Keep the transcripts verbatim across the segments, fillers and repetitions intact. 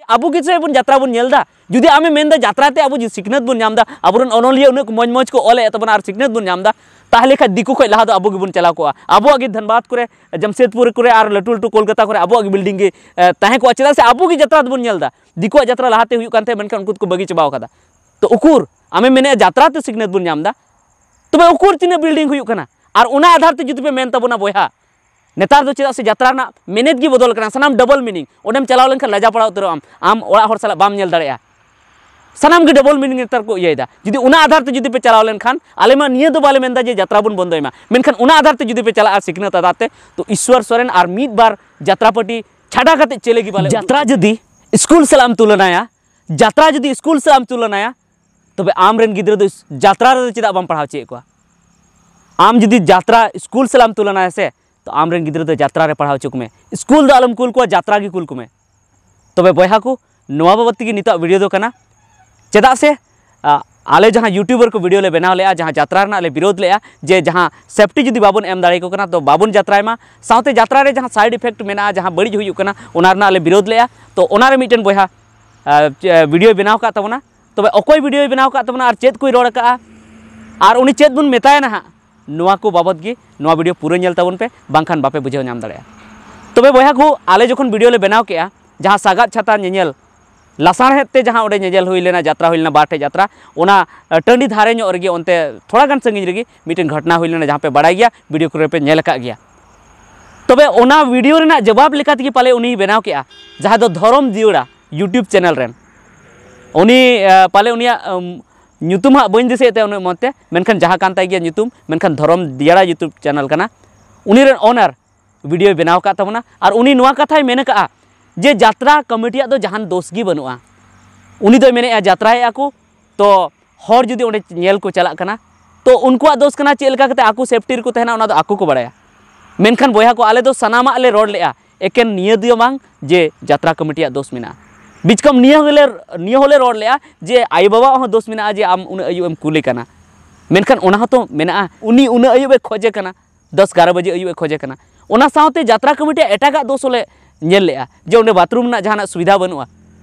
ᱟᱵᱚ ᱜᱮ ᱪᱮᱫ ᱵᱚᱱ ᱡᱟᱛᱨᱟ ᱵᱚᱱ ᱧᱮᱞ ᱮᱫᱟ? ᱡᱩᱫᱤ ᱟᱢᱮᱢ ᱢᱮᱱᱫᱟ ᱡᱟᱛᱨᱟ ᱛᱮ ᱟᱵᱚ ᱡᱩᱫᱤ ᱥᱤᱠᱷᱱᱟᱹᱛ ᱵᱚᱱ ᱧᱟᱢ ᱮᱫᱟ, ᱟᱵᱚᱨᱮᱱ ᱚᱱᱚᱞᱤᱭᱟᱹ ᱩᱱᱟᱹᱜ ᱠᱚ ᱢᱚᱡᱽ ᱢᱚᱡᱽ ᱠᱚ ᱚᱞᱮᱫ ᱛᱟᱵᱚᱱᱟ ᱟᱨ ᱥᱤᱠᱷᱱᱟᱹᱛ ᱵᱚᱱ ᱧᱟᱢ ᱮᱫᱟ, ᱛᱟᱦᱚᱞᱮ ᱠᱷᱟᱱ ᱫᱤᱠᱩ ᱠᱷᱚᱱ ᱞᱟᱦᱟ ᱫᱚ ᱟᱵᱚ ᱜᱮᱵᱚᱱ ᱪᱟᱞᱟᱣ ᱠᱚᱜᱼᱟ᱾ ᱟᱵᱚᱣᱟᱜ ᱜᱮ ᱫᱷᱟᱱᱵᱟᱫᱽ ᱠᱚᱨᱮ, ᱡᱟᱢᱥᱮᱫᱽᱯᱩᱨ ᱠᱚᱨᱮ ᱟᱨ ᱞᱟᱹᱴᱩ ᱞᱟᱹᱴᱩ ᱠᱳᱞᱠᱟᱛᱟ ᱠᱚᱨᱮ ᱟᱵᱚᱣᱟᱜ ᱜᱮ ᱵᱤᱞᱰᱤᱝ ᱜᱮ ᱮ, ᱛᱟᱦᱮᱸ ᱠᱚᱜᱼᱟ᱾ ᱪᱮᱫᱟᱜ ᱥᱮ ᱟᱵᱚ ᱜᱮ ᱡᱟᱛᱨᱟ ᱫᱚᱵᱚᱱ ᱧᱮᱞ ᱮᱫᱟ᱾ ᱫᱤᱠᱩᱣᱟᱜ ᱡᱟᱛᱨᱟ ᱞᱟᱦᱟᱛᱮ ᱦᱩᱭᱩᱜ ᱠᱟᱱ ᱛᱟᱦᱮᱸᱫ, ᱢᱮᱱᱠᱷᱟᱱ ᱩᱱᱠᱩ ᱫᱚᱠᱚ ᱵᱟᱹᱜᱤ ᱪᱟᱵᱟᱣ ᱠᱟᱫᱟ᱾ ᱛᱚ ᱩᱠᱩᱨ ᱟᱢᱮᱢ ᱢᱮᱱᱮᱫᱼᱟ ᱡᱟᱛᱨᱟ ᱛᱮ ᱥᱤᱠᱷᱱᱟᱹᱛ ᱵᱚᱱ ᱧᱟᱢ ᱮᱫᱟ, ᱛᱚᱵᱮ ᱩᱠᱩᱨ ᱛᱤᱱᱟᱹᱜ ᱵᱤᱞᱰᱤᱝ ᱦᱩᱭᱩᱜ ᱠᱟᱱᱟ? ᱟᱨ ᱚᱱᱟ ᱟᱫᱷᱟᱨ ᱛᱮ ᱡᱩᱫᱤ ᱯᱮ ᱢᱮᱱ ᱛᱟᱵᱚᱱᱟ ᱵᱚᱭᱦᱟ, ᱱᱮᱛᱟᱨ ᱫᱚ ᱪᱮᱫᱟᱜ ᱥᱮ ᱡᱟᱛᱨᱟ ᱨᱮᱱᱟᱜ ᱢᱮᱱᱮᱛ ᱜᱮ ᱵᱚᱫᱚᱞ ᱠᱟᱱᱟ, ᱥᱟᱱᱟᱢ ᱰᱚᱵᱚᱞ ᱢᱤᱱᱤᱝ᱾ ᱚᱸᱰᱮᱢ ᱪᱟᱞᱟᱣ ᱞᱮᱱᱠᱷᱟᱱ ᱞᱟᱡᱟ ᱯᱟᱲᱟᱣ ᱩᱛᱟᱹᱨᱚᱜ ᱟᱢ, ᱟᱢ ᱚᱲᱟᱜ ᱦᱚᱲ ᱥᱟᱞᱟᱜ ᱵᱟᱢ ᱧᱮᱞ ᱫᱟᱲᱮᱭᱟᱜᱼᱟ᱾ ᱥᱟᱱᱟᱢ ᱜᱮ ᱰᱚᱵᱚᱞ ᱢᱤᱱᱤᱝ ᱱᱮᱛᱟᱨ ᱠᱚ ᱤᱭᱟᱹᱭᱮᱫᱟ᱾ ᱡᱩᱫᱤ ᱚᱱᱟ ᱟᱫᱷᱟᱨ ᱛᱮ ᱡᱩᱫᱤ ᱯᱮ ᱪᱟᱞᱟᱣ ᱞᱮᱱᱠᱷᱟᱱ, ᱟᱞᱮ ᱢᱟ ᱱᱤᱭᱟᱹ ᱫᱚ ᱵᱟᱞᱮ ᱢᱮᱱᱫᱟ ᱡᱮ ᱡᱟᱛᱨᱟ ᱵᱚᱱ ᱵᱚᱱᱫᱚᱭ ᱢᱟ, ᱢᱮᱱᱠᱷᱟᱱ ᱚᱱᱟ ᱟᱫᱷᱟᱨ ᱛᱮ ᱡᱩᱫᱤ ᱯᱮ ᱪᱟᱞᱟᱜᱼᱟ ᱥᱤᱠᱷᱱᱟᱹᱛ ᱟᱫᱷᱟᱨ ᱛᱮ, ᱛᱚ ᱤᱥᱣᱚᱨ ᱥᱚᱨᱮᱱ ᱟᱨ ᱢᱤᱫ ᱵᱟᱨ ᱡᱟᱛᱨᱟ ᱯᱟᱨᱴᱤ ᱪᱷᱟᱰᱟ ᱠᱟᱛᱮ ᱪᱮᱞᱮ ᱜᱮ ᱵᱟᱞᱮ ᱡᱟᱛᱨᱟ ᱩᱫᱩᱜ ᱡᱩᱫᱤ ᱥᱠᱩᱞ ᱥᱟᱞᱟᱜ ᱮᱢ ᱛᱩᱞᱚᱱᱟᱭᱟ, ᱡᱟᱛᱨᱟ ᱡᱩᱫᱤ ᱥᱠᱩᱞ ᱥᱟᱞᱟᱜ ᱮᱢ ᱛᱩᱞᱚᱱᱟᱭᱟ, ᱛᱚᱵᱮ ᱟᱢ ᱨᱮᱱ ᱜᱤᱫᱽᱨᱟᱹ ᱫᱚ ᱡᱟᱛᱨᱟ ᱨᱮᱫᱚ ᱪᱮᱫᱟᱜ ᱵᱟᱢ ᱯᱟᱲᱦᱟᱣ ᱦᱚᱪᱚᱭᱮᱫ ᱠᱚᱣᱟ? ᱟᱢ ᱡᱩᱫᱤ ᱡᱟᱛᱨᱟ ᱥᱠᱩᱞ ᱥᱟᱞᱟᱜ ᱮᱢ ᱛᱩᱞᱚᱱᱟᱭᱟ ᱥᱮ, ᱛᱚ ᱟᱢ ᱨᱮᱱ ᱜᱤᱫᱽᱨᱟᱹ ᱫᱚ ᱡᱟᱛᱨᱟ ᱨᱮ ᱯᱟᱲᱦᱟᱣ ᱦᱚᱪᱚ ᱠᱚᱢᱮ, ᱥᱠᱩᱞ ᱫᱚ ᱟᱞᱚᱢ ᱠᱩᱞ ᱠᱚᱣᱟ, ᱡᱟᱛᱨᱟ ᱜᱮ ᱠᱩᱞ ᱠᱚᱢᱮ᱾ ᱛᱚᱵᱮ ᱵᱚᱭᱦᱟ ᱠᱚ, ᱱᱚᱣᱟ ᱵᱟᱵᱚᱫ ᱛᱮᱜᱮ ᱱᱤᱛᱚᱜ ᱵᱷᱤᱰᱤᱭᱳ ᱫᱚ ᱠᱟᱱᱟ᱾ ᱪᱮᱫᱟᱜ ᱥᱮ, ᱟ, ᱟᱞᱮ ᱡᱟᱦᱟᱸ ᱭᱩᱴᱩᱵᱟᱨ ᱠᱚ ᱵᱷᱤᱰᱤᱭᱳ ᱞᱮ ᱵᱮᱱᱟᱣ ᱞᱮᱜᱼᱟ, ᱡᱟᱦᱟᱸ ᱡᱟᱛᱨᱟ ᱨᱮᱱᱟᱜ ᱞᱮ ᱵᱤᱨᱳᱫᱷ ᱞᱮᱜᱼᱟ, ᱡᱮ ᱡᱟᱦᱟᱸ ᱥᱮᱯᱴᱤ ᱡᱩᱫᱤ ᱵᱟᱵᱚᱱ ᱮᱢ ᱫᱟᱲᱮᱭᱟᱠᱚ ᱠᱟᱱᱟ, ᱛᱚ ᱵᱟᱵᱚᱱ ᱡᱟᱛᱨᱟᱭ ᱢᱟ, ᱥᱟᱶᱛᱮ ᱡᱟᱛᱨᱟ ᱨᱮ ᱡᱟᱦᱟᱸ ᱥᱟᱭᱤᱰ ᱤᱯᱷᱮᱠᱴ ᱢᱮᱱᱟᱜᱼᱟ, ᱡᱟᱦᱟᱸ ᱵᱟᱹᱲᱤᱡ ᱦᱩᱭᱩᱜ ᱠᱟᱱᱟ, ᱚᱱᱟ ᱨᱮᱱᱟᱜ ᱞᱮ ᱵᱤᱨᱳᱫᱷ ᱞᱮᱜᱼᱟ᱾ ᱛᱚ ᱚᱱᱟ ᱨᱮ ᱢᱤᱫᱴᱮᱱ ᱵᱚᱭᱦᱟ, ᱟ, ᱪᱮ-, ᱵᱷᱤᱰᱤᱭᱳᱭ ᱵᱮᱱᱟᱣ ᱟᱠᱟᱫ ᱛᱟᱵᱚᱱᱟ᱾ ᱛᱚᱵᱮ ᱚᱠᱚᱭ ᱵᱷᱤᱰᱤᱭᱳᱭ ᱵᱮᱱᱟᱣ ᱟᱠᱟᱫ ᱛᱟᱵᱚᱱᱟ ᱟᱨ ᱪᱮᱫ ᱠᱚᱭ ᱨᱚᱲ ᱟᱠᱟᱫᱼᱟ ᱟᱨ ᱩᱱᱤ ᱪᱮᱫ ᱵᱚᱱ ᱢᱮᱛᱟᱭᱟ ᱱᱟᱦᱟᱜ, ᱱᱚᱣᱟ ᱠᱚ ᱵᱟᱵᱚᱫ ᱜᱮ ᱱᱚᱣᱟ ᱵᱷᱤᱰᱤᱭᱳ ᱯᱩᱨᱟᱹ ᱧᱮᱞ ᱛᱟᱵᱚᱱ ᱯᱮ, ᱵᱟᱝᱠᱷᱟᱱ ᱵᱟᱯᱮ ᱵᱩᱡᱷᱟᱹᱣ ᱧᱟᱢ ᱫᱟᱲᱮᱭᱟᱜᱼᱟ᱾ ᱛᱚᱵᱮ ᱵᱚᱭᱦᱟ ᱠᱚ, ᱟᱞᱮ ᱡᱚᱠᱷᱚᱱ ᱵᱷᱤᱰᱤᱭᱳ ᱞᱮ ᱵᱮᱱᱟᱣ ᱠᱮᱜᱼᱟ, ᱡᱟᱦᱟᱸ ᱥᱟᱜᱟᱫ ᱪᱷᱟᱛᱟ ᱧᱮᱧᱮᱞ, ᱞᱟᱥᱟᱬᱦᱮᱫ ᱛᱮ ᱡᱟᱦᱟᱸ ᱚᱸᱰᱮ ᱧᱮᱧᱮᱞ ᱦᱩᱭ ᱞᱮᱱᱟ, ᱡᱟᱛᱨᱟ ᱦᱩᱭ ᱞᱮᱱᱟ, ᱵᱟᱨ ᱴᱷᱮᱡ ᱡᱟᱛᱨᱟ, ᱚᱱᱟ, ᱮ, ᱴᱟᱺᱰᱤ ᱫᱷᱟᱨᱮ ᱧᱚᱜ ᱨᱮᱜᱮ, ᱚᱱᱛᱮ ᱛᱷᱚᱲᱟ ᱜᱟᱱ ᱥᱟᱺᱜᱤᱧ ᱨᱮᱜᱮ ᱢᱤᱫᱴᱮᱱ ᱜᱷᱚᱴᱚᱱᱟ ᱦᱩᱭ ᱞᱮᱱᱟ, ᱡᱟᱦᱟᱸ ᱯᱮ ᱵᱟᱲᱟᱭ ᱜᱮᱭᱟ, ᱵᱷᱤᱰᱤᱭᱳ ᱠᱚᱨᱮ ᱯᱮ ᱧᱮᱞ ᱟᱠᱟᱫ ᱜᱮᱭᱟ᱾ ᱛᱚᱵᱮ ᱚᱱᱟ ᱵᱷᱤᱰᱤᱭᱳ ᱨᱮᱱᱟᱜ ᱡᱚᱵᱟᱵ ᱞᱮᱠᱟ ᱛᱮᱜᱮ ᱯᱟᱞᱮ ᱩᱱᱤᱭ ᱵᱮᱱᱟᱣ ᱠᱮᱜᱼᱟ, ᱡᱟᱦᱟᱸ ᱫᱚ ᱫᱷᱚᱨᱚᱢ ᱡᱤᱭᱟᱹᱲᱟ YouTube ᱪᱮᱱᱮᱞ ᱨᱮᱱ᱾ ᱩᱱᱤ, ᱮ, ᱯᱟᱞᱮ ᱩᱱᱤᱭᱟᱜ, ᱮᱢ, ᱧᱩᱛᱩᱢ ᱦᱟᱸᱜ ᱵᱟᱹᱧ ᱫᱤᱥᱟᱹᱭᱮᱫ ᱛᱟᱭᱟ ᱩᱱᱟᱹᱜ ᱢᱚᱡᱽ ᱛᱮ, ᱢᱮᱱᱠᱷᱟᱱ ᱡᱟᱦᱟᱸ ᱠᱟᱱ ᱛᱟᱭ ᱜᱮᱭᱟ ᱧᱩᱛᱩᱢ, ᱢᱮᱱᱠᱷᱟᱱ ᱫᱷᱚᱨᱚᱢ ᱡᱤᱭᱟᱹᱲᱟ YouTube ᱪᱮᱱᱮᱞ ᱠᱟᱱᱟ᱾ ᱩᱱᱤ ᱨᱮᱱ ᱳᱱᱟᱨ ᱵᱷᱤᱰᱤᱭᱳᱭ ᱵᱮᱱᱟᱣ ᱟᱠᱟᱫ ᱛᱟᱵᱚᱱᱟ᱾ ᱟᱨ ᱩᱱᱤ ᱱᱚᱣᱟ ᱠᱟᱛᱷᱟᱭ ᱢᱮᱱ ᱟᱠᱟᱫᱼᱟ ᱡᱮ ᱡᱟᱛᱨᱟ ᱠᱚᱢᱤᱴᱤᱭᱟᱜ ᱫᱚ ᱡᱟᱦᱟᱱ ᱫᱳᱥ ᱜᱮ ᱵᱟᱹᱱᱩᱜᱼᱟ᱾ ᱩᱱᱤ ᱫᱚᱭ ᱢᱮᱱᱮᱫᱼᱟ, ᱡᱟᱛᱨᱟᱭᱮᱫᱼᱟ ᱠᱚ, ᱛᱚ ᱦᱚᱲ ᱡᱩᱫᱤ ᱚᱸᱰᱮ ᱧᱮᱞ ᱠᱚ ᱪᱟᱞᱟᱜ ᱠᱟᱱᱟ, ᱛᱚ ᱩᱱᱠᱩᱣᱟᱜ ᱫᱳᱥ ᱠᱟᱱᱟ, ᱪᱮᱫ ᱞᱮᱠᱟ ᱠᱟᱛᱮ ᱟᱠᱚ ᱥᱮᱯᱴᱤ ᱨᱮᱠᱚ ᱛᱟᱦᱮᱱᱟ, ᱚᱱᱟ ᱫᱚ ᱟᱠᱚ ᱠᱚ ᱵᱟᱲᱟᱭᱟ᱾ ᱢᱮᱱᱠᱷᱟᱱ ᱵᱚᱭᱦᱟ ᱠᱚ, ᱟᱞᱮ ᱫᱚ ᱥᱟᱱᱟᱢᱟᱜ ᱞᱮ ᱨᱚᱲ ᱞᱮᱜᱼᱟ, ᱮᱠᱮᱱ ᱱᱤᱭᱟᱹ ᱫᱚ ᱵᱟᱝ ᱡᱮ ᱡᱟᱛᱨᱟ ᱠᱚᱢᱤᱴᱤᱭᱟᱜ ᱫᱳᱥ ᱢᱮᱱᱟᱜᱼᱟ᱾ ᱵᱤᱪᱠᱚᱢ ᱱᱤᱭᱟᱹ ᱦᱚᱸᱞᱮ, ᱱᱤᱭᱟᱹ ᱦᱚᱸᱞᱮ ᱨᱚᱲ ᱞᱮᱜᱼᱟ ᱡᱮ ᱟᱭᱳᱼᱵᱟᱵᱟᱣᱟᱜ ᱦᱚᱸ ᱫᱳᱥ ᱢᱮᱱᱟᱜᱼᱟ ᱡᱮ ᱟᱢ ᱩᱱᱟᱹᱜ ᱟᱹᱭᱩᱵ ᱮᱢ ᱠᱩᱞᱮ ᱠᱟᱱᱟ᱾ ᱢᱮᱱᱠᱷᱟᱱ ᱚᱱᱟ ᱦᱚᱸᱛᱚ ᱢᱮᱱᱟᱜᱼᱟ, ᱩᱱᱤ ᱩᱱᱟᱹᱜ ᱟᱹᱭᱩᱵ ᱮ ᱠᱷᱚᱡᱮ ᱠᱟᱱᱟ, ᱫᱚᱥ ᱮᱜᱟᱨᱚ ᱵᱟᱡᱮ ᱟᱹᱭᱩᱵ ᱮ ᱠᱷᱚᱡᱮ ᱠᱟᱱᱟ᱾ ᱚᱱᱟ ᱥᱟᱶᱛᱮ ᱡᱟᱛᱨᱟ ᱠᱚᱢᱤᱴᱤᱭᱟᱜ ᱮᱴᱟᱜᱟᱜ ᱫᱳᱥ ᱦᱚᱸᱞᱮ ᱧᱮᱞ ᱞᱮᱜᱼᱟ, ᱡᱮ ᱚᱸᱰᱮ ᱵᱟᱛᱷᱨᱩᱢ ᱨᱮᱱᱟᱜ ᱡᱟᱦᱟᱱᱟᱜ ᱥᱩᱵᱤᱫᱷᱟ ᱵᱟᱹᱱᱩᱜᱼᱟ᱾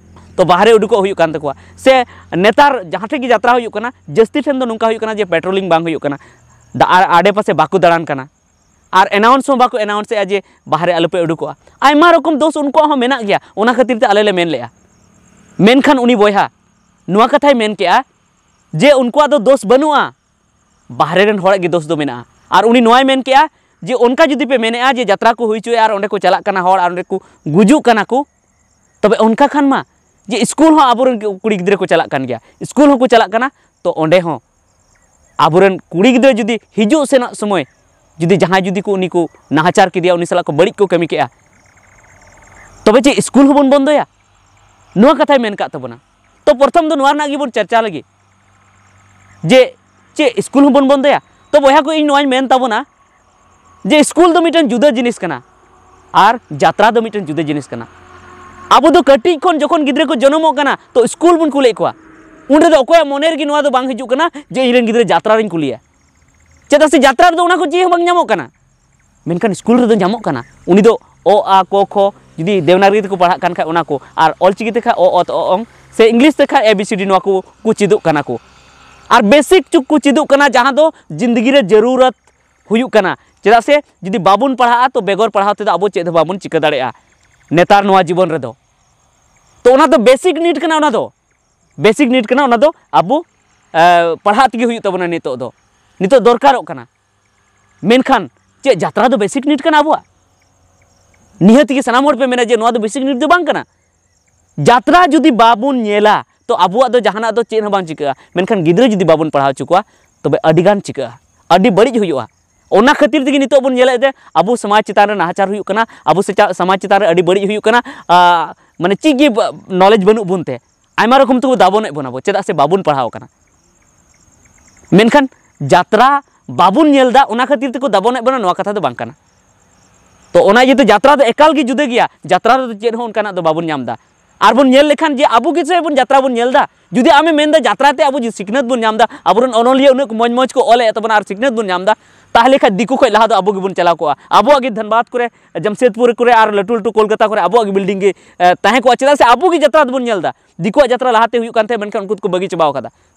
ᱛᱚ ᱵᱟᱦᱨᱮ ᱩᱰᱩᱠᱚᱜ ᱦᱩᱭᱩᱜ ᱠᱟᱱ ᱛᱟᱠᱚᱣᱟ᱾ ᱥᱮ ᱱᱮᱛᱟᱨ ᱡᱟᱦᱟᱸ ᱴᱷᱮᱡ ᱜᱮ ᱡᱟᱛᱨᱟ ᱦᱩᱭᱩᱜ ᱠᱟᱱᱟ, ᱡᱟᱹᱥᱛᱤ ᱴᱷᱮᱱ ᱫᱚ ᱱᱚᱝᱠᱟ ᱦᱩᱭᱩᱜ ᱠᱟᱱᱟ ᱡᱮ patrolling ᱵᱟᱝ ᱦᱩᱭᱩᱜ ᱠᱟᱱᱟ, ᱫᱟ-, ᱟᱨ ᱟᱰᱮ ᱯᱟᱥᱮ ᱵᱟᱠᱚ ᱫᱟᱬᱟᱱ ᱠᱟᱱᱟ, ᱟᱨ announce ᱦᱚᱸ ᱵᱟᱠᱚ announce ᱮᱫᱼᱟ ᱡᱮ ᱵᱟᱦᱨᱮ ᱟᱞᱚᱯᱮ ᱩᱰᱩᱠᱚᱜᱼᱟ᱾ ᱟᱭᱢᱟ ᱨᱚᱠᱚᱢ ᱫᱳᱥ ᱩᱱᱠᱩᱣᱟᱜ ᱦᱚᱸ ᱢᱮᱱᱟᱜ ᱜᱮᱭᱟ, ᱚᱱᱟ ᱠᱷᱟᱹᱛᱤᱨ ᱛᱮ ᱟᱞᱮ ᱞᱮ ᱢᱮᱱ ᱞᱮᱫᱼᱟ᱾ ᱢᱮᱱᱠᱷᱟᱱ ᱩᱱᱤ ᱵᱚᱭᱦᱟ ᱱᱚᱣᱟ ᱠᱟᱛᱷᱟᱭ ᱢᱮᱱ ᱠᱮᱜᱼᱟ ᱡᱮ ᱩᱱᱠᱩᱣᱟᱜ ᱫᱚ ᱫᱳᱥ ᱵᱟᱹᱱᱩᱜᱼᱟ, ᱵᱟᱦᱨᱮ ᱨᱮᱱ ᱦᱚᱲᱟᱜ ᱜᱮ ᱫᱳᱥ ᱫᱚ ᱢᱮᱱᱟᱜᱼᱟ᱾ ᱟᱨ ᱩᱱᱤ ᱱᱚᱣᱟᱭ ᱢᱮᱱ ᱠᱮᱜᱼᱟ ᱡᱮ ᱚᱱᱠᱟ ᱡᱩᱫᱤ ᱯᱮ ᱢᱮᱱᱮᱜᱼᱟ ᱡᱮ ᱡᱟᱛᱨᱟ ᱠᱚ ᱦᱩᱭ ᱦᱚᱪᱚᱭᱟ ᱟᱨ ᱚᱸᱰᱮ ᱠᱚ ᱪᱟᱞᱟᱜ ᱠᱟᱱᱟ ᱦᱚᱲ ᱟᱨ ᱚᱸᱰᱮ ᱠᱚ ᱜᱩᱡᱩᱜ ᱠᱟᱱᱟ ᱠᱚ, ᱛᱚᱵᱮ ᱚᱱᱠᱟ ᱠᱷᱟᱱ ᱢᱟ ᱡᱮ ᱥᱠᱩᱞ ᱦᱚᱸ ᱟᱵᱚᱨᱮᱱ ᱠᱩᱲᱤ ᱜᱤᱫᱽᱨᱟᱹ ᱠᱚ ᱪᱟᱞᱟᱜ ᱠᱟᱱ ᱜᱮᱭᱟ, ᱥᱠᱩᱞ ᱦᱚᱸᱠᱚ ᱪᱟᱞᱟᱜ ᱠᱟᱱᱟ, ᱛᱚ ᱚᱸᱰᱮ ᱦᱚᱸ ᱟᱵᱚᱨᱮᱱ ᱠᱩᱲᱤ ᱜᱤᱫᱽᱨᱟᱹ ᱡᱩᱫᱤ ᱦᱤᱡᱩᱜ ᱥᱮᱱᱚᱜ ᱥᱚᱢᱚᱭ ᱡᱩᱫᱤ ᱡᱟᱦᱟᱸᱭ ᱡᱩᱫᱤ ᱠᱚ ᱩᱱᱤ ᱠᱚ ᱱᱟᱦᱟᱪᱟᱨ ᱠᱮᱫᱮᱭᱟ, ᱩᱱᱤ ᱥᱟᱞᱟᱜ ᱠᱚ ᱵᱟᱹᱲᱤᱡ ᱠᱚ ᱠᱟᱹᱢᱤ ᱠᱮᱜᱼᱟ, ᱛᱚᱵᱮ ᱪᱮᱫ ᱥᱠᱩᱞ ᱦᱚᱸᱵᱚᱱ ᱵᱚᱱᱫᱚᱭᱟ? ᱱᱚᱣᱟ ᱠᱟᱛᱷᱟᱭ ᱢᱮᱱ ᱠᱟᱜ ᱛᱟᱵᱚᱱᱟ᱾ ᱛᱚ ᱯᱨᱚᱛᱷᱚᱢ ᱫᱚ ᱱᱚᱣᱟ ᱨᱮᱱᱟᱜ ᱜᱮᱵᱚᱱ ᱪᱟᱨᱪᱟ ᱞᱮᱜᱮ ᱡᱮ ᱪᱮᱫ ᱥᱠᱩᱞ ᱦᱚᱸᱵᱚᱱ ᱵᱚᱱᱫᱚᱭᱟ? ᱛᱚ ᱵᱚᱭᱦᱟ ᱠᱚ, ᱤᱧ ᱱᱚᱣᱟᱧ ᱢᱮᱱ ᱛᱟᱵᱚᱱᱟ ᱡᱮ ᱥᱠᱩᱞ ᱫᱚ ᱢᱤᱫᱴᱮᱱ ᱡᱩᱫᱟᱹ ᱡᱤᱱᱤᱥ ᱠᱟᱱᱟ ᱟᱨ ᱡᱟᱛᱨᱟ ᱫᱚ ᱢᱤᱫᱴᱮᱱ ᱡᱩᱫᱟᱹ ᱡᱤᱱᱤᱥ ᱠᱟᱱᱟ᱾ ᱟᱵᱚ ᱫᱚ ᱠᱟᱹᱴᱤᱡ ᱠᱷᱚᱱ ᱡᱚᱠᱷᱚᱱ ᱜᱤᱫᱽᱨᱟᱹ ᱠᱚ ᱡᱚᱱᱚᱢᱚᱜ ᱠᱟᱱᱟ ᱛᱚ ᱥᱠᱩᱞ ᱵᱚᱱ ᱠᱩᱞᱮᱫ ᱠᱚᱣᱟ, ᱩᱱ ᱨᱮᱫᱚ ᱚᱠᱚᱭᱟᱜ ᱢᱚᱱᱮ ᱨᱮᱜᱮ ᱱᱚᱣᱟ ᱫᱚ ᱵᱟᱝ ᱦᱤᱡᱩᱜ ᱠᱟᱱᱟ ᱡᱮ ᱤᱧ ᱨᱮᱱ ᱜᱤᱫᱽᱨᱟᱹ ᱡᱟᱛᱨᱟ ᱨᱤᱧ ᱠᱩᱞᱮᱭᱟ, ᱪᱮᱫᱟᱜ ᱥᱮ ᱡᱟᱛᱨᱟ ᱨᱮᱫᱚ ᱚᱱᱟ ᱠᱚ ᱪᱮᱫ ᱦᱚᱸ ᱵᱟᱝ ᱧᱟᱢᱚᱜ ᱠᱟᱱᱟ᱾ ᱢᱮᱱᱠᱷᱟᱱ ᱥᱠᱩᱞ ᱨᱮᱫᱚ ᱧᱟᱢᱚᱜ ᱠᱟᱱᱟ᱾ ᱩᱱᱤ ᱫᱚ ᱚ, ᱟ, ᱠᱚ, ᱠᱷᱚ, ᱡᱩᱫᱤ ᱫᱮᱵᱽᱱᱟᱜᱚᱨᱤ ᱛᱮᱠᱚ ᱯᱟᱲᱦᱟᱜ ᱠᱟᱱ ᱠᱷᱟᱡ ᱚᱱᱟ ᱠᱚ, ᱟᱨ ᱚᱞᱪᱤᱠᱤ ᱛᱮᱠᱷᱟᱡ ᱚ, ᱚᱛ, ᱚ, ᱚᱝ, ᱥᱮ English ᱛᱮᱠᱷᱟᱡ A B C D, ᱱᱚᱣᱟ ᱠᱚ ᱠᱚ ᱪᱮᱫᱚᱜ ᱠᱟᱱᱟ ᱠᱚ᱾ ᱟᱨ ᱵᱮᱥᱤᱠ ᱪᱩᱠ ᱠᱚ ᱪᱮᱫᱚᱜ ᱠᱟᱱᱟ, ᱡᱟᱦᱟᱸ ᱫᱚ ᱡᱤᱱᱫᱮᱜᱤ ᱨᱮ ᱡᱟᱹᱨᱩᱨᱟᱛ ᱦᱩᱭᱩᱜ ᱠᱟᱱᱟ᱾ ᱪᱮᱫᱟᱜ ᱥᱮ ᱡᱩᱫᱤ ᱵᱟᱵᱚᱱ ᱯᱟᱲᱦᱟᱜᱼᱟ ᱛᱚ ᱵᱮᱜᱚᱨ ᱯᱟᱲᱦᱟᱣ ᱛᱮᱫᱚ ᱟᱵᱚ ᱪᱮᱫ ᱦᱚᱸ ᱵᱟᱵᱚᱱ ᱪᱤᱠᱟᱹ ᱫᱟᱲᱮᱭᱟᱜᱼᱟ ᱱᱮᱛᱟᱨ ᱱᱚᱣᱟ ᱡᱤᱵᱚᱱ ᱨᱮᱫᱚ᱾ ᱛᱚ ᱚᱱᱟ ᱫᱚ ᱵᱮᱥᱤᱠ ᱱᱤᱰ ᱠᱟᱱᱟ, ᱚᱱᱟ ᱫᱚ ᱵᱮᱥᱤᱠ ᱱᱤᱰ ᱠᱟᱱᱟ, ᱚᱱᱟ ᱫᱚ ᱟᱵᱚ ᱮ, ᱯᱟᱲᱦᱟᱜ ᱛᱮᱜᱮ ᱦᱩᱭᱩᱜ ᱛᱟᱵᱚᱱᱟ ᱱᱤᱛᱚᱜ ᱫᱚ, ᱱᱤᱛᱚᱜ ᱫᱚᱨᱠᱟᱨᱚᱜ ᱠᱟᱱᱟ᱾ ᱢᱮᱱᱠᱷᱟᱱ ᱪᱮᱫ ᱡᱟᱛᱨᱟ ᱫᱚ ᱵᱮᱥᱤᱠ ᱱᱤᱰ ᱠᱟᱱᱟ ᱟᱵᱚᱣᱟᱜ? ᱱᱤᱦᱟᱹᱛ ᱜᱮ ᱥᱟᱱᱟᱢ ᱦᱚᱲ ᱯᱮ ᱢᱮᱱᱟ ᱡᱮ ᱱᱚᱣᱟ ᱫᱚ ᱵᱮᱥᱤᱠ ᱱᱤᱰ ᱫᱚ ᱵᱟᱝ ᱠᱟᱱᱟ᱾ ᱡᱟᱛᱨᱟ ᱡᱩᱫᱤ ᱵᱟᱵᱚᱱ ᱧᱮᱞᱟ ᱛᱚ ᱟᱵᱚᱣᱟᱜ ᱫᱚ ᱡᱟᱦᱟᱱᱟᱜ ᱫᱚ ᱪᱮᱫ ᱦᱚᱸ ᱵᱟᱝ ᱪᱤᱠᱟᱹᱜᱼᱟ, ᱢᱮᱱᱠᱷᱟᱱ ᱜᱤᱫᱽᱨᱟᱹ ᱡᱩᱫᱤ ᱵᱟᱵᱚᱱ ᱯᱟᱲᱦᱟᱣ ᱦᱚᱪᱚ ᱠᱚᱣᱟ ᱛᱚᱵᱮ ᱟᱹᱰᱤ ᱜᱟᱱ ᱪᱤᱠᱟᱹᱜᱼᱟ, ᱟᱹᱰᱤ ᱵᱟᱹᱲᱤᱡ ᱦᱩᱭᱩᱜᱼᱟ᱾ ᱚᱱᱟ ᱠᱷᱟᱹᱛᱤᱨ ᱛᱮᱜᱮ ᱱᱤᱛᱚᱜ ᱵᱚᱱ ᱧᱮᱞᱮᱫ ᱛᱮ ᱟᱵᱚ ᱥᱚᱢᱟᱡᱽ ᱪᱮᱛᱟᱱ ᱨᱮ ᱱᱟᱦᱟᱪᱟᱨ ᱦᱩᱭᱩᱜ ᱠᱟᱱᱟ, ᱟᱵᱚ ᱥᱮᱪᱟ-, ᱥᱚᱢᱟᱡᱽ ᱪᱮᱛᱟᱱ ᱨᱮ ᱟᱹᱰᱤ ᱵᱟᱹᱲᱤᱡ ᱦᱩᱭᱩᱜ ᱠᱟᱱᱟ᱾ ᱟ, ᱢᱟᱱᱮ ᱪᱮᱫ ᱜᱮ ᱵᱟ-, knowledge ᱵᱟᱹᱱᱩᱜ ᱵᱚᱱ ᱛᱮ ᱟᱭᱢᱟ ᱨᱚᱠᱚᱢ ᱛᱮᱠᱚ ᱫᱟᱵᱚᱱᱮᱫ ᱵᱚᱱᱟ ᱵᱚ, ᱪᱮᱫᱟᱜ ᱥᱮ ᱵᱟᱵᱚᱱ ᱯᱟᱲᱦᱟᱣ ᱟᱠᱟᱱᱟ᱾ ᱢᱮᱱᱠᱷᱟᱱ ᱡᱟᱛᱨᱟ ᱵᱟᱵᱚᱱ ᱧᱮᱞ ᱮᱫᱟ, ᱚᱱᱟ ᱠᱷᱟᱹᱛᱤᱨ ᱛᱮᱠᱚ ᱫᱟᱵᱚᱱᱮᱫ ᱵᱚᱱᱟ, ᱱᱚᱣᱟ ᱠᱟᱛᱷᱟ ᱫᱚ ᱵᱟᱝ ᱠᱟᱱᱟ᱾ ᱛᱚ ᱚᱱᱟ ᱤᱭᱟᱹᱛᱮ ᱡᱟᱛᱨᱟ ᱫᱚ ᱮᱠᱟᱞ ᱜᱮ ᱡᱩᱫᱟᱹ ᱜᱮᱭᱟ᱾ ᱡᱟᱛᱨᱟ ᱨᱮᱫᱚ ᱪᱮᱫ ᱦᱚᱸ ᱚᱱᱠᱟᱱᱟᱜ ᱫᱚ ᱵᱟᱵᱚᱱ ᱧᱟᱢ ᱮᱫᱟ᱾ ᱟᱨ ᱵᱚᱱ ᱧᱮᱞ ᱞᱮᱠᱷᱟᱱ ᱡᱮ ᱟᱵᱚ ᱜᱮ ᱥᱮ ᱵᱚᱱ ᱡᱟᱛᱨᱟ ᱵᱚᱱ ᱧᱮᱞ ᱮᱫᱟ, ᱡᱩᱫᱤ ᱟᱢᱮᱢ ᱢᱮᱱᱫᱟ ᱡᱟᱛᱨᱟ ᱛᱮ ᱟᱵᱚ ᱡᱮ ᱥᱤᱠᱷᱱᱟᱹᱛ ᱵᱚᱱ ᱧᱟᱢ ᱮᱫᱟ, ᱟᱵᱚᱨᱮᱱ ᱚᱱᱚᱞᱤᱭᱟᱹ ᱩᱱᱟᱹᱜ ᱠᱚ ᱢᱚᱡᱽ ᱢᱚᱡᱽ ᱠᱚ ᱚᱞᱮᱫ ᱛᱟᱵᱚᱱᱟ ᱟᱨ ᱥᱤᱠᱷᱱᱟᱹᱛ ᱵᱚᱱ ᱧᱟᱢ ᱮᱫᱟ, ᱛᱟᱦᱚᱞᱮ ᱠᱷᱟᱱ ᱫᱤᱠᱩ ᱠᱷᱚᱱ ᱞᱟᱦᱟ ᱫᱚ ᱟᱵᱚ ᱜᱮᱵᱚᱱ ᱪᱟᱞᱟᱣ ᱠᱚᱜᱼᱟ᱾ ᱟᱵᱚᱣᱟᱜ ᱜᱮ ᱫᱷᱟᱱᱵᱟᱫᱽ ᱠᱚᱨᱮ, ᱡᱟᱢᱥᱮᱫᱽᱯᱩᱨ ᱠᱚᱨᱮ ᱟᱨ ᱞᱟᱹᱴᱩ ᱞᱟᱹᱴᱩ ᱠᱳᱞᱠᱟᱛᱟ ᱠᱚᱨᱮ ᱟᱵᱚᱣᱟᱜ ᱜᱮ ᱵᱤᱞᱰᱤᱝ ᱜᱮ ᱮ, ᱛᱟᱦᱮᱸ ᱠᱚᱜᱼᱟ᱾ ᱪᱮᱫᱟᱜ ᱥᱮ ᱟᱵᱚ ᱜᱮ ᱡᱟᱛᱨᱟ ᱫᱚᱵᱚᱱ ᱧᱮᱞ ᱮᱫᱟ᱾ ᱫᱤᱠᱩᱣᱟᱜ ᱡᱟᱛᱨᱟ ᱞᱟᱦᱟᱛᱮ ᱦᱩᱭᱩᱜ ᱠᱟᱱ ᱛᱟᱦᱮᱸᱫ, ᱢᱮᱱᱠᱷᱟᱱ ᱩᱱᱠᱩ ᱫᱚᱠᱚ ᱵᱟᱹᱜᱤ ᱪᱟᱵᱟᱣ ᱠᱟᱫᱟ᱾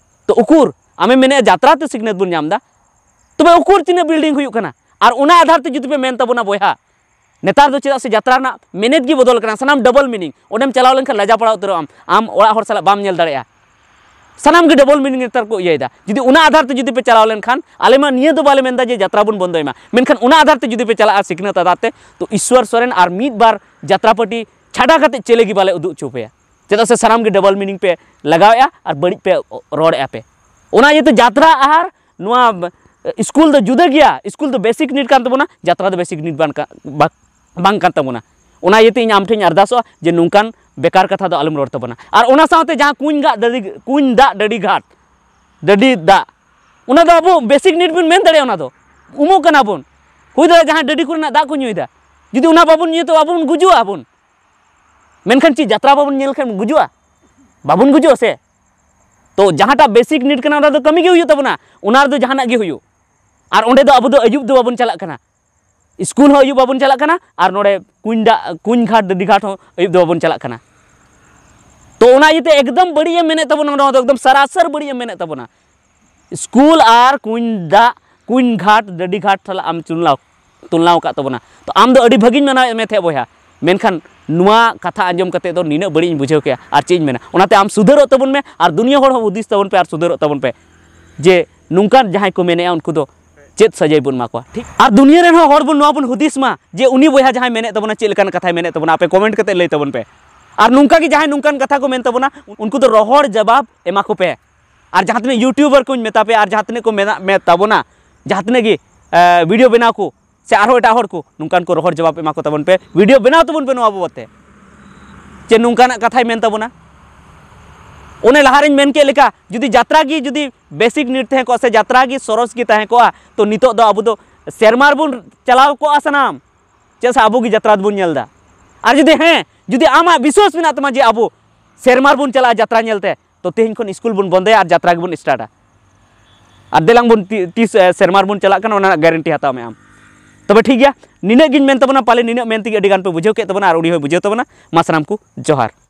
ᱛᱚ ᱩᱠᱩᱨ, ᱟᱢᱮᱢ ᱢᱮᱱᱮᱫᱼᱟ ᱡᱟᱛᱨᱟ ᱛᱮ ᱥᱤᱠᱷᱱᱟᱹᱛ ᱵᱚᱱ ᱧᱟᱢ ᱮᱫᱟ, ᱛᱚᱵᱮ ᱩᱠᱩᱨ ᱛᱤᱱᱟᱹᱜ ᱵᱤᱞᱰᱤᱝ ᱦᱩᱭᱩᱜ ᱠᱟᱱᱟ? ᱟᱨ ᱚᱱᱟ ᱟᱫᱷᱟᱨ ᱛᱮ ᱡᱩᱫᱤ ᱯᱮ ᱢᱮᱱ ᱛᱟᱵᱚᱱᱟ ᱵᱚᱭᱦᱟ, ᱱᱮᱛᱟᱨ ᱫᱚ ᱪᱮᱫᱟᱜ ᱥᱮ ᱡᱟᱛᱨᱟ ᱨᱮᱱᱟᱜ ᱢᱮᱱᱮᱛ ᱜᱮ ᱵᱚᱫᱚᱞ ᱠᱟᱱᱟ, ᱥᱟᱱᱟᱢ ᱰᱚᱵᱚᱞ ᱢᱤᱱᱤᱝ᱾ ᱚᱸᱰᱮᱢ ᱪᱟᱞᱟᱣ ᱞᱮᱱᱠᱷᱟᱱ ᱞᱟᱡᱟ ᱯᱟᱲᱟᱣ ᱩᱛᱟᱹᱨᱚᱜ ᱟᱢ, ᱟᱢ ᱚᱲᱟᱜ ᱦᱚᱲ ᱥᱟᱞᱟᱜ ᱵᱟᱢ ᱧᱮᱞ ᱫᱟᱲᱮᱭᱟᱜᱼᱟ᱾ ᱥᱟᱱᱟᱢ ᱜᱮ ᱰᱚᱵᱚᱞ ᱢᱤᱱᱤᱝ ᱱᱮᱛᱟᱨ ᱠᱚ ᱤᱭᱟᱹᱭᱮᱫᱟ᱾ ᱡᱩᱫᱤ ᱚᱱᱟ ᱟᱫᱷᱟᱨ ᱛᱮ ᱡᱩᱫᱤ ᱯᱮ ᱪᱟᱞᱟᱣ ᱞᱮᱱᱠᱷᱟᱱ, ᱟᱞᱮ ᱢᱟ ᱱᱤᱭᱟᱹ ᱫᱚ ᱵᱟᱞᱮ ᱢᱮᱱᱫᱟ ᱡᱮ ᱡᱟᱛᱨᱟ ᱵᱚᱱ ᱵᱚᱱᱫᱚᱭ ᱢᱟ, ᱢᱮᱱᱠᱷᱟᱱ ᱚᱱᱟ ᱟᱫᱷᱟᱨ ᱛᱮ ᱡᱩᱫᱤ ᱯᱮ ᱪᱟᱞᱟᱜᱼᱟ ᱥᱤᱠᱷᱱᱟᱹᱛ ᱟᱫᱷᱟᱨ ᱛᱮ, ᱛᱚ ᱤᱥᱣᱚᱨ ᱥᱚᱨᱮᱱ ᱟᱨ ᱢᱤᱫ ᱵᱟᱨ ᱡᱟᱛᱨᱟ ᱯᱟᱹᱴᱤ ᱪᱷᱟᱰᱟ ᱠᱟᱛᱮ ᱪᱮᱞᱮ ᱜᱮ ᱵᱟᱞᱮ ᱩᱫᱩᱜ ᱦᱚᱪᱚ ᱯᱮᱭᱟ᱾ ᱪᱮᱫᱟᱜ ᱥᱮ ᱥᱟᱱᱟᱢ ᱜᱮ ᱰᱚᱵᱚᱞ ᱢᱤᱱᱤᱝ ᱯᱮ ᱞᱟᱜᱟᱣᱮᱫᱼᱟ ᱟᱨ ᱵᱟᱹᱲᱤᱡ ᱯᱮ ᱨᱚᱲᱮᱫᱼᱟ ᱯᱮ᱾ ᱚᱱᱟ ᱤᱭᱟᱹᱛᱮ ᱡᱟᱛᱨᱟ ᱟᱨ ᱱᱚᱣᱟ ᱥᱠᱩᱞ ᱫᱚ ᱡᱩᱫᱟᱹ ᱜᱮᱭᱟ᱾ ᱥᱠᱩᱞ ᱫᱚ ᱵᱮᱥᱤᱠ ᱱᱤᱰ ᱠᱟᱱ ᱛᱟᱵᱚᱱᱟ, ᱡᱟᱛᱨᱟ ᱫᱚ ᱵᱮᱥᱤᱠ ᱱᱤᱰ ᱵᱟᱝ ᱠᱟ-, ᱵᱟ-, ᱵᱟᱝ ᱠᱟᱱ ᱛᱟᱵᱚᱱᱟ᱾ ᱚᱱᱟ ᱤᱭᱟᱹᱛᱮ ᱤᱧ ᱟᱢ ᱴᱷᱮᱱ ᱤᱧ ᱟᱨᱫᱟᱥᱚᱜᱼᱟ ᱡᱮ ᱱᱚᱝᱠᱟᱱ ᱵᱮᱠᱟᱨ ᱠᱟᱛᱷᱟ ᱫᱚ ᱟᱞᱚᱢ ᱨᱚᱲ ᱛᱟᱵᱚᱱᱟ᱾ ᱟᱨ ᱚᱱᱟ ᱥᱟᱶᱛᱮ ᱡᱟᱦᱟᱸ ᱠᱩᱧ ᱫᱟᱜ ᱰᱟᱹᱰᱤ, ᱠᱩᱧ ᱫᱟᱜ ᱰᱟᱹᱰᱤ ᱜᱷᱟᱴ, ᱰᱟᱹᱰᱤ ᱫᱟᱜ, ᱚᱱᱟ ᱫᱚ ᱟᱵᱚ ᱵᱮᱥᱤᱠ ᱱᱤᱰ ᱵᱚᱱ ᱢᱮᱱ ᱫᱟᱲᱮᱭᱟᱜᱼᱟ᱾ ᱚᱱᱟ ᱫᱚ ᱩᱢᱩᱜ ᱠᱟᱱᱟ ᱵᱚᱱ, ᱦᱩᱭ ᱫᱟᱲᱮᱭᱟᱜᱼᱟ ᱡᱟᱦᱟᱸᱭ ᱰᱟᱹᱰᱤ ᱠᱚᱨᱮᱱᱟᱜ ᱫᱟᱜ ᱠᱚ ᱧᱩᱭᱮᱫᱟ, ᱡᱩᱫᱤ ᱚᱱᱟ ᱵᱟᱵᱚᱱ ᱧᱩᱭᱟ ᱛᱚ ᱟᱵᱚ ᱵᱚᱱ ᱜᱩᱡᱩᱜᱼᱟ ᱵᱚᱱ᱾ ᱢᱮᱱᱠᱷᱟᱱ ᱪᱮᱫ ᱡᱟᱛᱨᱟ ᱵᱟᱵᱚᱱ ᱧᱮᱞ ᱞᱮᱠᱷᱟᱱ ᱵᱚᱱ ᱜᱩᱡᱩᱜᱼᱟ? ᱵᱟᱵᱚᱱ ᱜᱩᱡᱩᱜᱼᱟ ᱥᱮ? ᱛᱚ ᱡᱟᱦᱟᱸᱴᱟᱜ ᱵᱮᱥᱤᱠ ᱱᱤᱰ ᱠᱟᱱᱟ ᱚᱱᱟ ᱫᱚ ᱠᱟᱹᱢᱤ ᱜᱮ ᱦᱩᱭᱩᱜ ᱛᱟᱵᱚᱱᱟ, ᱚᱱᱟ ᱨᱮᱫᱚ ᱡᱟᱦᱟᱱᱟᱜ ᱜᱮ ᱦᱩᱭᱩᱜ᱾ ᱟᱨ ᱚᱸᱰᱮ ᱫᱚ ᱟᱵᱚ ᱫᱚ ᱟᱹᱭᱩᱵ ᱫᱚ ᱵᱟᱵᱚᱱ ᱪᱟᱞᱟᱜ ᱠᱟᱱᱟ, ᱥᱠᱩᱞ ᱦᱚᱸ ᱟᱹᱭᱩᱵ ᱵᱟᱵᱚᱱ ᱪᱟᱞᱟᱜ ᱠᱟᱱᱟ, ᱟᱨ ᱱᱚᱰᱮ ᱠᱩᱧ ᱫᱟᱜ, ᱠᱩᱧ ᱜᱷᱟᱴ, ᱰᱟᱹᱰᱤ ᱜᱷᱟᱴ ᱦᱚᱸ ᱟᱹᱭᱩᱵ ᱫᱚ ᱵᱟᱵᱚᱱ ᱪᱟᱞᱟᱜ ᱠᱟᱱᱟ᱾ ᱛᱚ ᱚᱱᱟ ᱤᱭᱟᱹᱛᱮ ᱮᱠᱫᱚᱢ ᱵᱟᱹᱲᱤᱡ ᱮᱢ ᱢᱮᱱᱮᱫ ᱛᱟᱵᱚᱱᱟ, ᱱᱚᱣᱟ ᱫᱚ ᱮᱠᱫᱚᱢ ᱥᱟᱨᱟᱥᱟᱨ ᱵᱟᱹᱲᱤᱡ ᱮᱢ ᱢᱮᱱᱮᱫ ᱛᱟᱵᱚᱱᱟ᱾ ᱥᱠᱩᱞ ᱟᱨ ᱠᱩᱧ ᱫᱟᱜ, ᱠᱩᱧ ᱜᱷᱟᱴ, ᱰᱟᱹᱰᱤ ᱜᱷᱟᱴ ᱥᱟᱞᱟᱜ ᱟᱢ ᱪᱩᱱᱞᱟᱣ, ᱛᱩᱞᱱᱟᱣ ᱟᱠᱟᱫ ᱛᱟᱵᱚᱱᱟ᱾ ᱛᱚ ᱟᱢ ᱫᱚ ᱟᱹᱰᱤ ᱵᱷᱟᱹᱜᱤᱧ ᱢᱟᱱᱟᱣᱮᱫ ᱢᱮ ᱛᱟᱦᱮᱸᱫ ᱵᱚᱭᱦᱟ, ᱢᱮᱱᱠᱷᱟᱱ ᱱᱚᱣᱟ ᱠᱟᱛᱷᱟ ᱟᱸᱡᱚᱢ ᱠᱟᱛᱮ ᱫᱚ ᱱᱤᱱᱟᱹᱜ ᱵᱟᱹᱲᱤᱡ ᱤᱧ ᱵᱩᱡᱷᱟᱹᱣ ᱠᱮᱜᱼᱟ᱾ ᱟᱨ ᱪᱮᱫ ᱤᱧ ᱢᱮᱱᱟ, ᱚᱱᱟᱛᱮ ᱟᱢ ᱥᱩᱫᱷᱟᱹᱨᱚᱜ ᱛᱟᱵᱚᱱ ᱢᱮ ᱟᱨ ᱫᱩᱱᱤᱭᱟᱹ ᱦᱚᱲ ᱦᱚᱸ ᱦᱩᱫᱤᱥ ᱛᱟᱵᱚᱱ ᱯᱮ ᱟᱨ ᱥᱩᱫᱷᱟᱹᱨᱚᱜ ᱛᱟᱵᱚᱱ ᱯᱮ ᱡᱮ ᱱᱚᱝᱠᱟᱱ ᱡᱟᱦᱟᱸᱭ ᱠᱚ ᱢᱮᱱᱮᱜᱼᱟ ᱩᱱᱠᱩ ᱫᱚ ᱪᱮᱫ ᱥᱟᱡᱟᱭ ᱵᱚᱱ ᱮᱢᱟ ᱠᱚᱣᱟ, ᱴᱷᱤᱠ? ᱟᱨ ᱫᱩᱱᱤᱭᱟᱹ ᱨᱮᱱ ᱦᱚᱸ ᱦᱚᱲ ᱵᱚᱱ ᱱᱚᱣᱟ ᱵᱚᱱ ᱦᱩᱫᱤᱥ ᱢᱟ ᱡᱮ ᱩᱱᱤ ᱵᱚᱭᱦᱟ ᱡᱟᱦᱟᱸᱭ ᱢᱮᱱᱮᱫ ᱛᱟᱵᱚᱱᱟ ᱪᱮᱫ ᱞᱮᱠᱟᱱ ᱠᱟᱛᱷᱟᱭ ᱢᱮᱱᱮᱫ ᱛᱟᱵᱚᱱᱟ, ᱟᱯᱮ ᱠᱚᱢᱮᱱᱴ ᱠᱟᱛᱮ ᱞᱟᱹᱭ ᱛᱟᱵᱚᱱ ᱯᱮ᱾ ᱟᱨ ᱱᱚᱝᱠᱟ ᱜᱮ ᱡᱟᱦᱟᱸᱭ ᱱᱚᱝᱠᱟᱱ ᱠᱟᱛᱷᱟ ᱠᱚ ᱢᱮᱱ ᱛᱟᱵᱚᱱᱟ ᱩᱱᱠᱩ ᱫᱚ ᱨᱚᱦᱚᱲ ᱡᱟᱵᱟᱵ ᱮᱢᱟ ᱠᱚᱯᱮ᱾ ᱟᱨ ᱡᱟᱦᱟᱸ ᱛᱤᱱᱟᱹᱜ ᱭᱩᱴᱩᱵᱟᱨ ᱠᱚᱧ ᱢᱮᱛᱟ ᱯᱮᱭᱟ ᱟᱨ ᱡᱟᱦᱟᱸ ᱛᱤᱱᱟᱹᱜ ᱠᱚ ᱢᱮᱱᱟᱜ ᱢᱮ ᱛᱟᱵᱚᱱᱟ, ᱡᱟᱦᱟᱸ ᱛᱤᱱᱟᱹᱜ ᱜᱮ ᱵᱷᱤᱰᱤᱭᱳ ᱵᱮᱱᱟᱣ ᱠᱚ ᱥᱮ ᱟᱨᱦᱚᱸ ᱮᱴᱟᱜ ᱦᱚᱲ ᱠᱚ, ᱱᱚᱝᱠᱟᱱ ᱠᱚ ᱨᱚᱦᱚᱲ ᱡᱟᱵᱟᱵ ᱮᱢᱟ ᱠᱚ ᱛᱟᱵᱚᱱ ᱯᱮ, ᱵᱷᱤᱰᱤᱭᱳ ᱵᱮᱱᱟᱣ ᱛᱟᱵᱚᱱ ᱯᱮ ᱱᱚᱣᱟ ᱵᱟᱵᱚᱫ ᱛᱮ, ᱪᱮ ᱱᱚᱝᱠᱟᱱᱟᱜ ᱠᱟᱛᱷᱟᱭ ᱢᱮᱱ ᱛᱟᱵᱚᱱᱟ᱾ ᱚᱱᱮ ᱞᱟᱦᱟᱨᱮᱧ ᱢᱮᱱ ᱠᱮᱫ ᱞᱮᱠᱟ, ᱡᱩᱫᱤ ᱡᱟᱛᱨᱟ ᱜᱮ ᱡᱩᱫᱤ ᱵᱮᱥᱤᱠ ᱱᱤᱰ ᱛᱟᱦᱮᱸ ᱠᱚᱜᱼᱟ ᱥᱮ ᱡᱟᱛᱨᱟ ᱜᱮ ᱥᱚᱨᱚᱥ ᱜᱮ ᱛᱟᱦᱮᱸ ᱠᱚᱜᱼᱟ, ᱛᱚ ᱱᱤᱛᱚᱜ ᱫᱚ ᱟᱵᱚ ᱫᱚ ᱥᱮᱨᱢᱟ ᱨᱮᱵᱚᱱ ᱪᱟᱞᱟᱣ ᱠᱚᱜᱼᱟ ᱥᱟᱱᱟᱢ᱾ ᱪᱮᱫᱟᱜ ᱥᱮ ᱟᱵᱚ ᱜᱮ ᱡᱟᱛᱨᱟ ᱫᱚᱵᱚᱱ ᱧᱮᱞ ᱮᱫᱟ᱾ ᱟᱨ ᱡᱩᱫᱤ, ᱦᱮᱸ, ᱡᱩᱫᱤ ᱟᱢᱟᱜ ᱵᱤᱥᱣᱟᱥ ᱢᱮᱱᱟᱜ ᱛᱟᱢᱟ ᱡᱮ ᱟᱵᱚ ᱥᱮᱨᱢᱟ ᱨᱮᱵᱚᱱ ᱪᱟᱞᱟᱜᱼᱟ ᱡᱟᱛᱨᱟ ᱧᱮᱞᱛᱮ, ᱛᱚ ᱛᱮᱦᱮᱧ ᱠᱷᱚᱱ ᱥᱠᱩᱞ ᱵᱚᱱ ᱵᱚᱱᱫᱚᱭᱟ ᱟᱨ ᱡᱟᱛᱨᱟ ᱜᱮᱵᱚᱱ ᱥᱴᱟᱨᱴᱟ᱾ ᱟᱨ ᱫᱮᱞᱟᱝ ᱵᱚᱱ ᱛᱤ- ᱛᱤᱥ ᱮ, ᱥᱮᱨᱢᱟ ᱨᱮᱵᱚᱱ ᱪᱟᱞᱟᱜ ᱠᱟᱱᱟ, ᱚᱱᱟ ᱨᱮᱱᱟᱜ ᱜᱮᱨᱮᱱᱴᱤ ᱦᱟᱛᱟᱣ ᱢᱮ ᱟᱢ᱾ ᱛᱚᱵᱮ ᱴᱷᱤᱠ ᱜᱮᱭᱟ, ᱱᱤᱱᱟᱹᱜ ᱜᱤᱧ ᱢᱮᱱ ᱛᱟᱵᱚᱱᱟ᱾ ᱯᱟᱞᱮ ᱱᱤᱱᱟᱹᱜ ᱢᱮᱱ ᱛᱮᱜᱮ ᱟᱹᱰᱤ ᱜᱟᱱ ᱯᱮ ᱵᱩᱡᱷᱟᱹᱣ ᱠᱮᱫ ᱛᱟᱵᱚᱱᱟ ᱟᱨ ᱩᱱᱤ ᱦᱚᱸᱭ ᱵᱩᱡᱷᱟᱹᱣ ᱛᱟᱵᱚᱱᱟ᱾ ᱢᱟ ᱥᱟᱱᱟᱢ ᱠᱚ ᱡᱚᱦᱟᱨ᱾